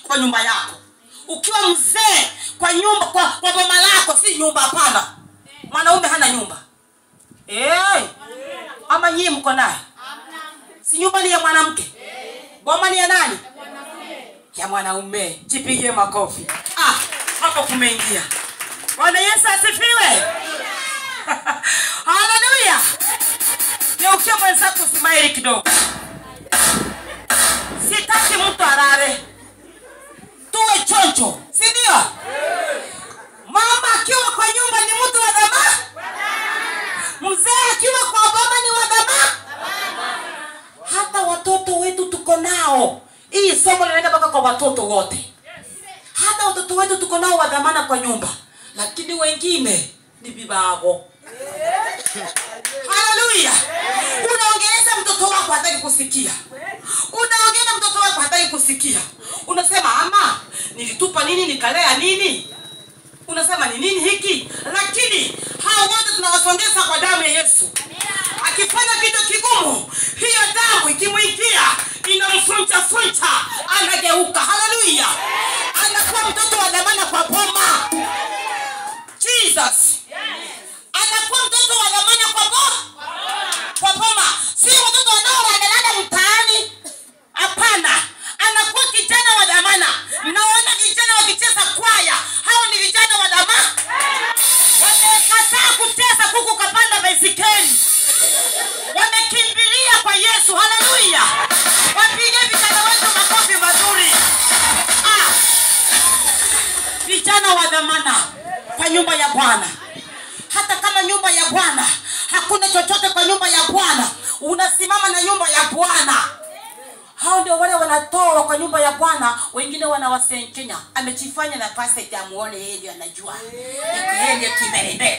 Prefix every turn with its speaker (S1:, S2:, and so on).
S1: Kwa nyumba yako. Ukiwa mzee kwa nyumba, kwa boma lako, si nyumba, hapana. Mwanaume hana nyumba. Ama nyinyi mko naye? Si nyumba ni ya mwanamke? Boma ni ya nani? Ya mwanaume. Jipigie makofi. Hapo kumeingia. Bwana Yesu asifiwe. Haleluya. Geukia mwenzako usimaili kidogo. Sitaki mtu alale. Tuwe choncho, si ndio? Mama akiwa kwa nyumba ni mtu wa dhamana. Mzee akiwa kwa baba ni wa dhamana. Hata watoto wetu tuko nao. Hii somo linaenda mpaka kwa watoto wote. Hata watoto wetu tuko nao wa dhamana kwa nyumba, lakini wengine ni bibago. Haleluya. Unaongeleza mtoto wako hataki kusikia. Unaongea mtoto wako hataki kusikia. Unasema ama nilitupa nini nikalea nini? Unasema ni nini hiki? Lakini hao wote tunawasongeza kwa damu ya Yesu. Akifanya kitu kigumu, hiyo damu ikimuingia inamfunja funja, anageuka. Haleluya. Anakuwa mtoto wa dhamana kwa boma. Jesus. Anakuwa mtoto wa dhamana kwa boma. Kwa boma. Si watoto wanaolandalanda mtaani. Hapana. Anakuwa kijana wa dhamana. Naona vijana wakicheza kwaya, hao ni vijana wa dhamana. Wamekataa kucheza kuku kapanda baisikeli. Wamekimbilia kwa Yesu. Haleluya. Wapige vijana wetu makofi mazuri. Vijana wa dhamana kwa nyumba ya Bwana. Hata kama nyumba ya Bwana hakuna chochote, kwa nyumba ya Bwana unasimama na nyumba ya Bwana. Hao ndio wale wanatoa kwa nyumba ya Bwana, wengine wanawasenkenya. Amechifanya na pastor amuone yeye anajua. Yeye kimbele.